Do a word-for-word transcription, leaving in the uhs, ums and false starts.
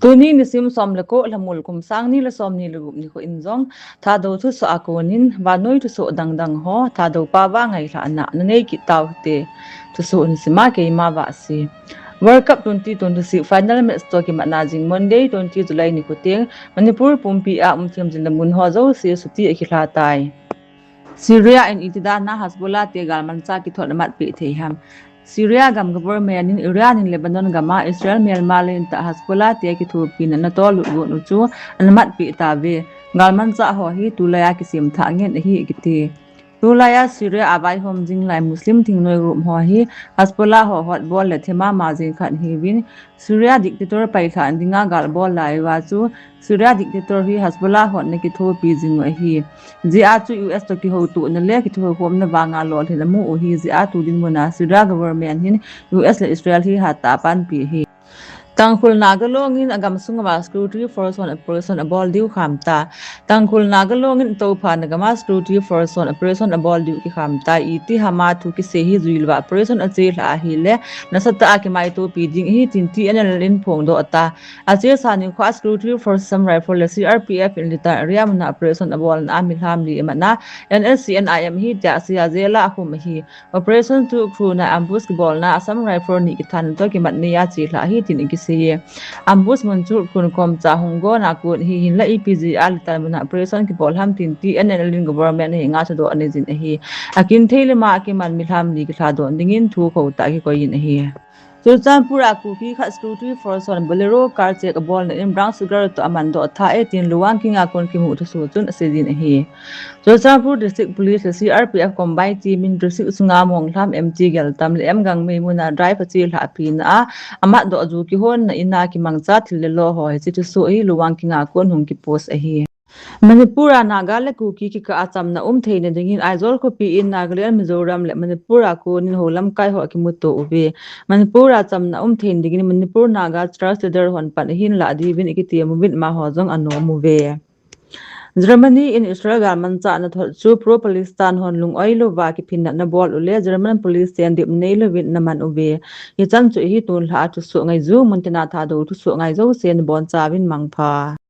Tuni nisim som le ko, Lhamul kum sang ni le som ni le gup nikho in jong Thadou thusoh a konin vannoi thusoh dangdang ho Thadou pao a ngailhahna nanei kit tau hite. Thusoh hin sima keima Vahsi. World Cup twenty twenty-six final match toh kimatna jing Monday twenty July nikho teng Manipur pumpi a umthem jing le mun ho jouse chuti akilha tai. Syria in iti dan a Hezbollah te galmanchah kithot amatpeh thei ham? Syria gam government in Iran in Lebanon gam a Israel melma lentah Hezbollah te kithopina natoh lut gon u chu anamatpeh tauve. Galmanchah ho hi tulai a kisemthah ngen ahi akiti. Tulai a Syria a vaihom jing lai Muslim thingnoi group ho hi Hezbollah ho hotbol le themama jing khat hiuvin, Syria dictator pailhah dinga gal bol lai uva chu Syria dictator hi Hezbollah hon ana kithopi jing u ahi. Jeh a chu U S toh kihoutohna le kithokhomna vanga lolhin amu u ahi. Jeh a tu dinmun a Syria government hin U S le Israel hi hatah a panpi ahi. Tangkhul Naga Long in agam sunga security force hon operation abol diu kham ta. Tangkhul Naga Long in atoupha na gam a security force hon operation abol diu kikham ta. Iti ham a thu kisei hi jui louva operation achelhah ahile nasatah a kimaitopi ding ahi tin T N L in phongdoh ta. Achesa nikho a security force Assam Rifle le C R P F in Litan area mun a operation abolna a milham li amat na N S C N I M ahi tia C R jail a akhum ahi. Operation Tukhrun a ambush kibolna Assam Rifle ni kithana toh kimat ni a chelhah ahi tin akiseiye. Ambush mun chu Tukhrun komcha hung gonna kon ahi, hinla ipi jeh a Litan mun a operation kibol ham tin T N L in government henga thudoh anei jin ahi. Akin thei lama akiman milham ni kilhadoh dingin thu khotah kikoi in ahi. Churachandpur a Kuki khat security force hon Bolero car check abolna in brown sugar toh amandoh tha e tin Luwang King a kon kimu thusoh chun asei jin ahi. Churachandpur District Police le C R P F combined team in district sunga Monglham M T Geltam le M Gangmei mun a drive achelhah pina a amatdoh ju kihonna in a kimangcha thil le lo ho hiche thusoh hi Luwang King a kon hung kipost ahi. Manipur a Naga le Kuki kikah a chamna um theina dingin Aizawl khopi in Nagaland, Mizoram le Manipur a konin ho lamkai ho akimuto uve. Manipur a chamna um theina dingin Manipur Naga church leader hon pan ahin lah diuvin akitemu vin amaho jong anom uve. Germany in Israel galmanchah nathot chu pro-Palestine hon lung-oi louva kiphinna anabol u le German police ten dip neilouvin anaman uve. Hichan chu ahi. Tunlhah a thusoh ngaiju mun tina Thadou thusoh ngai jouse nabonchauvin mangpha.